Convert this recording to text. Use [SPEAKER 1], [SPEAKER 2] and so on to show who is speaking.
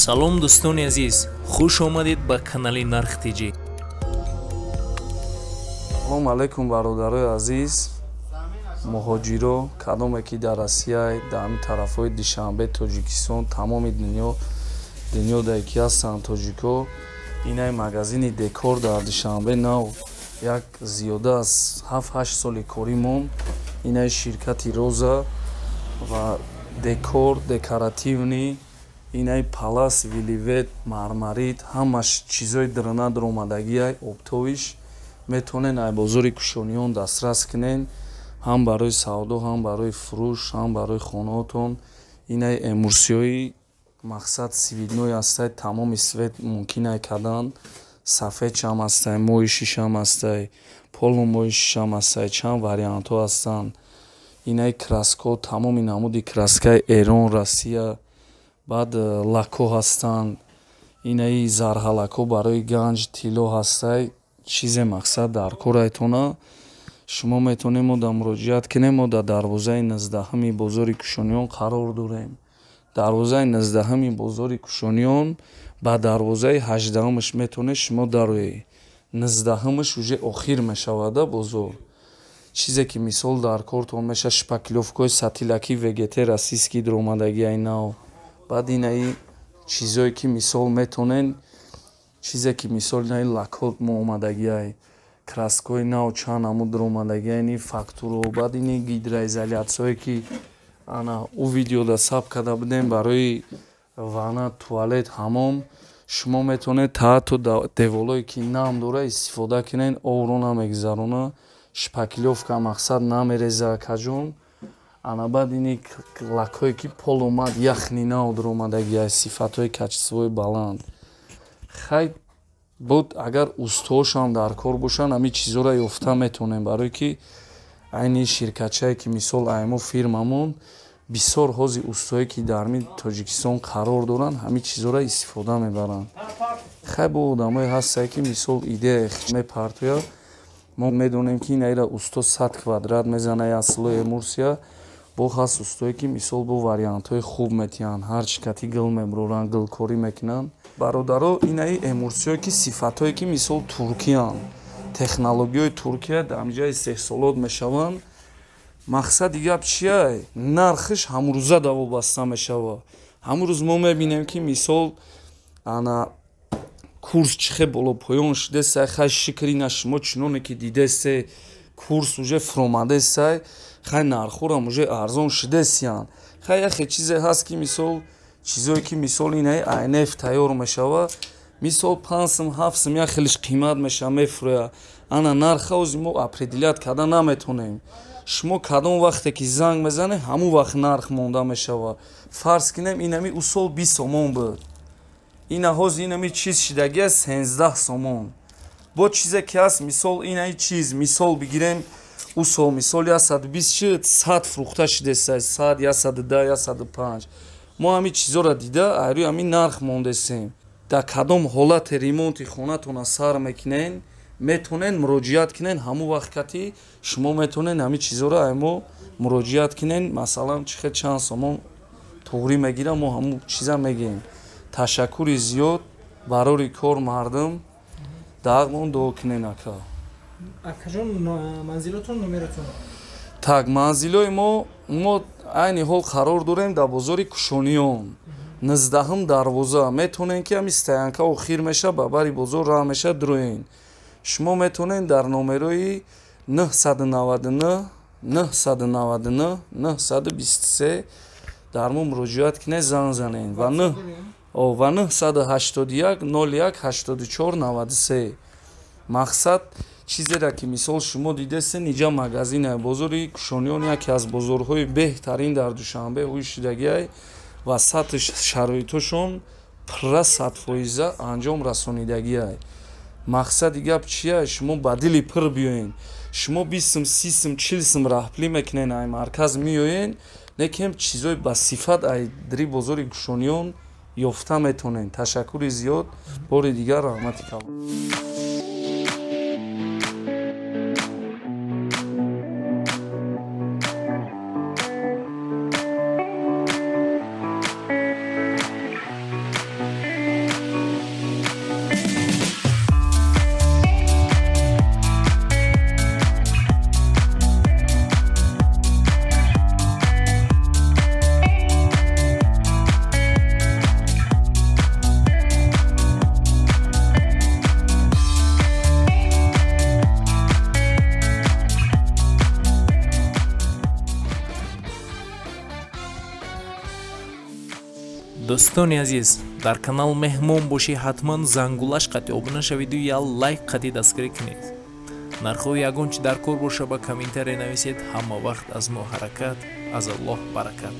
[SPEAKER 1] Салом дӯстони азиз, хуш омадед ба канали Нарх ТЖ.
[SPEAKER 2] Салом алейкум бародарои азиз, муҳоҷиро, кадоме ки дар Россия, дар ҳамин тарафҳои Душанбе, Тоҷикистон, тамоми дунё дар ки ҳастанд тоҷико. Инай магазини декор дар Душанбе нав як зиёда аз 7-8 соли корӣ монд. Инай ширкати Роза ва декор, декоративный, инай палас, виливет, мармарит, ҳамаш чизои дрона даромадагиай, оптовиш. Метавонен ай бозори Кушониён дастрас кунен, ҳам барои савдо, ҳам барои фурӯш, ҳам барои хонаотон. Инай эмурсиёи мақсад цветной ҳастай, тамоми свет мумкин ай кардан. Сафедшам ҳастай, моҳи шишам ҳастай, полумоҳи шишам ҳастай, чанд вариантҳо ҳастанд. Инай краско, тамоми намуди краскаи Эрон, Россия, баъд лако ҳастанд. Инаи зарҳалако барои ганҷ, тилло ҳастай. Чизе мақсад дар корайтона шумо метавонед мо да муроҷиат кунем. Мо дар дарвозаи 19-ҳами бозори Кушониён қарор дорем. Дарвозаи 19-ҳами бозори Кушониён ба дарвозаи 18-ҳамаш метавонед шумо дароед. 19-ҳамаш уже охир мешавада бозор. Чизе ки мисол дар кортон меша, шпаклёвкаҳои сатилаки ВГТ российский даромадагиай нав. Баъд инаи чизое ки мисол метавонен, чизе ки мисол инаи лакот мо омадагиай, краскҳои нав чанд намуд даромадагиай, ини фактуро, баъд ини гидроизоляцияое ки ана ӯ видеода сабт карда будем барои ванна, туалет, ҳамом. Шумо метавонед ҳатто деволое ки нам дора истифода кунед, обро намегузарона, шпаклёвка мақсад намереза акаҷон. Ана баъд ини лакҳое ки пол омад, яхни нав даромадагиай, сифатҳои качествои баланд. Хай буд, агар устоошам дар кор бошанд, ҳамин чизҳоро ёфта метавонем, барое ки айни ширкатчае ки мисол аймо фирмамон бисёр ҳози устое ки дар ҳамин Тоҷикистон қарор доранд, ҳамин чизҳоро истифода мебаранд. Хай бо одамое ҳастае ки мисол идея мепартояд, мо медонем ки инаира усто 100 квадрат мезана як слои эмурсия. Бо ҳаст устое ки мисол бо вариантҳои хуб метиҳанд, ҳар чӣ кати гил мебуроранд, гилкорӣ мекунанд. Бародаро, инаи эмурсиое ки сифатҳое ки мисол туркиянд, технологияи Туркия дар ҳамҷои истеҳсолот мешаванд. Мақсади гап чия? Нархиш ҳамрӯза давобаста мешавад. Ҳамрӯз мо мебинем ки мисол ана курс чӣ хел болопоён шудесай. Хай шукр, ина шумо чуноне ки дидесте, курс уже фуромадесай, хай нархҳорам уже арзон шудесиянд. Хай яхе чизе ҳаст ки мисол чизое ки мисол инаи айнеф тайёр мешавад, мисол 5 сум 7 сум як хелиш қимат мешава, мефурӯяд. Ана нарха ози мо определят карда наметавонем. Шумо кадом вақте ки занг мезанед, ҳамон вақт нарх монда мешавад. Фарз кунем инами усол 20 сомон буд, ина ҳози инами чиз шидагия 13 сомон. Бо чизе ки ҳаст, мисол инаи чиз мисол бигирем, усол мисол 120 шуд, 100 фурӯхта шудеста, 100, 110, 105. Мо ҳамин чизоро дида айрӯи ҳамин нарх мондесем. Дар кадом ҳолате ремонти хонатона сар мекунен, метавонен муроҷиат кунен. Ҳамон вақт кати шумо метавонен ҳамин чизоро ай мо муроҷиат кунен. Масалан чӣ хел чанд сомон туғрӣ мегирам, мо ҳамон чиза мегӯем. Ташаккури зиёд, барори кор мардум, даъмон дуо кунен ака.
[SPEAKER 3] Акаҷон, манзилотон, номератон?
[SPEAKER 2] Так, манзилои мо айни ҳол қарор дорем дар бозори Кушониён, 19-ҳам дарвоза. Метавонен ки ҳамин стоянка охир меша, ба бари бозор раҳ меша, дуроен. Шумо метавонед дар номерои 999 999 923 дар мо муроҷиат кунед, занг занед ва 981 01 84 93. Мақсад чизеро ки мисол шумо дидесен, инҷа магазинаи бозори Кушониён яке аз бозорҳои беҳтарин дар Душанбе ҳуй шудагиай ва сатҳи шароитошон пурра 100% анҷом расонидагиай. Мақсади гап чия? Шумо ба дили пур биёен. Шумо 20 сум, 30 сум, 40 сум раҳпулӣ мекунен, ай марказ меоен, некем чизои ба сифат ай дри бозори Кушониён ёфта метавонен. Ташаккури зиёд, бори дигар раҳмати калон.
[SPEAKER 1] Дӯстони азиз, дар канал меҳмон бошӣ, ҳатман зангулаш қати обуна шавиду я лайк қати дастгирӣ кунед. Нархҳои ягон чи дар кор боша, ба комментария нависед. Ҳама вақт аз мо ҳаракат, аз Аллоҳ баракат.